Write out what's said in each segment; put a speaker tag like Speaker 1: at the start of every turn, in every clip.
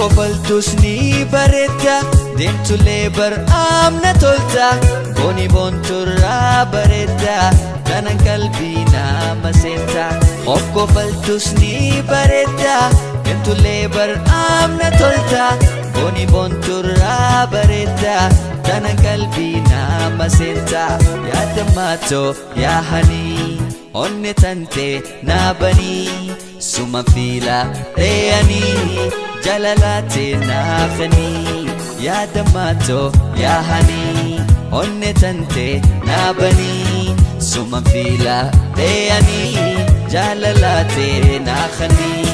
Speaker 1: Hokkofaltus ni bareedda, deemtullee bar amna tolta. Booni boonturraa bareedda, tanan qalbii nama seenta. Hokkofaltus ni bareedda, deemtullee bar amna tolta. Booni boonturraa bareedda, tanan qalbii nama seenta. Yaada maatoo yaa hanii, onne tante naabanii, suma fiila dheeyanii, jalalaate naafanii. Yaada maatoo yaa hanii, onne tante naabanii, suma fiila dheeyanii, jalalaate naafanii.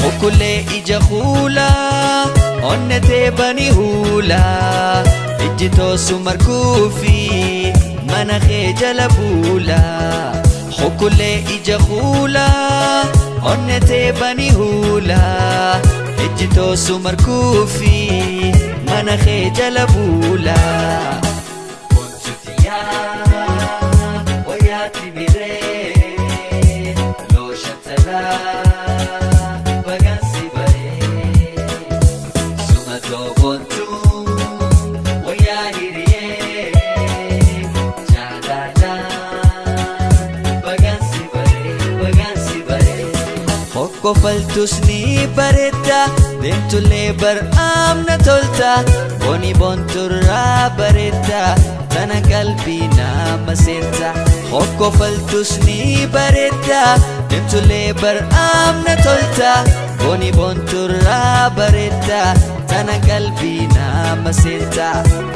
Speaker 1: Hukulee ija kuulaa, onne teebani huulaa, ijji toosu markuufi mana kee jala buulaa. Hukulee ija kuulaa, onne teebani huulaa, ijji toosu markuufi mana kee jala buulaa. Boontuutiyaa wayaatti biree looshantalaa bagansi baree suma toobontuu wayaa hiriyee jaalalaan bagansi baree bagansi baree. Hokkofaltus ni bareedda, deemtullee bar amna tolta. Booni boonturraa bareedda, tana qalbii nama seenta. Hokkofaltus ni bareedda, deemtullee bar amna tolta. Booni boonturraa bareedda, tana qalbii nama seenta.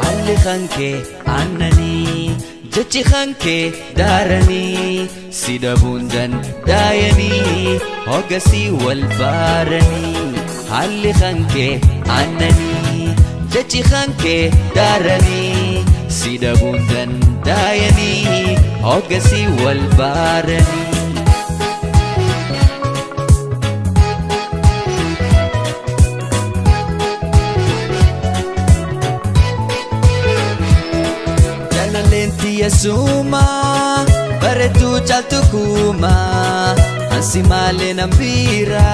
Speaker 1: Alli kankee aannanii, jechi kankee daaranii, si dhabuun dandaayanii, hogasii wal baaranii. Haalli kankee aannanii, jechi kankee daaranii, si dhabuun dandaayanii, hogasii wal baaranii. Jaalalleen yesuuma bareedduu caaltu kuuma, ansi maalee nan biira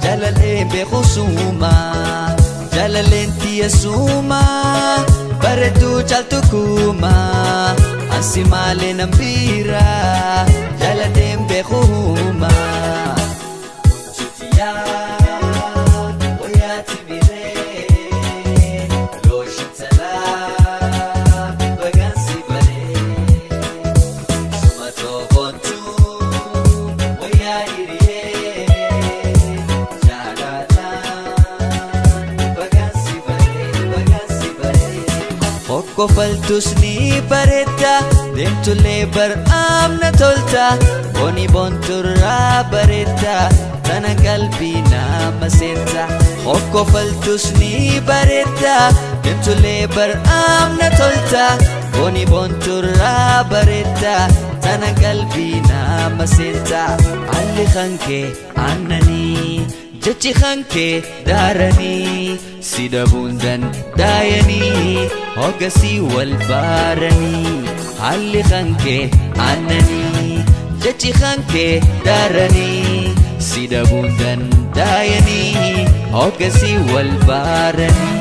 Speaker 1: jaalalee beeku suuma. Jaalalleen yesuuma bareedduu caaltu kuuma, ansi maalee nan biira jaalalee beeku huuma. Boontuutiyaa wayaatti biree looshantalaa bagansi baree suma toobontuu wayaa hiriyee jaalalaan bagansi baree bagansi baree. Hokkofaltus ni bareedda, deemtullee bar amna tolta. Booni boonturraa bareedda, tana qalbii nama seenta. Hokkofaltus ni bareedda, deemtullee bar amna tolta. Booni boonturraa bareedda, tana qalbii nama seenta. Alli kankee aannanii, jechi kankee daaranii, si dhabuun dandaayanii, hogasii wal baaranii. Haalli kankee aannanii, jechi kankee daaranii, si dhabuun dandaayanii, hogasii wal baaranii.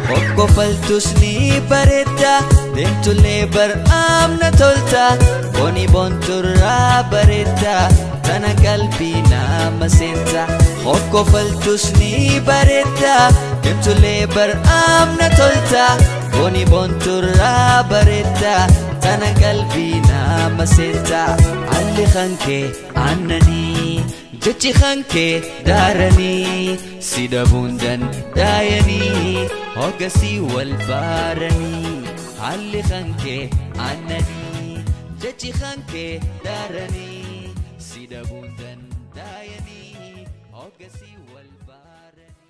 Speaker 1: Hokkofaltus ni bareedda, deemtullee bar amna tolta. Booni boonturraa bareedda, tana qalbii nama seenta. Hokkofaltus ni bareedda, deemtullee bar amna tolta. Booni boonturraa bareedda, tana qalbii nama seenta. Alli kankee aannanii, jechi kankee daaranii, si dhabuun dandaayanii, hogasii wal baaranii. Haalli kankee aannanii, jechi kankee daaranii, si dhabuun dandaayanii, hogasii wal baaranii.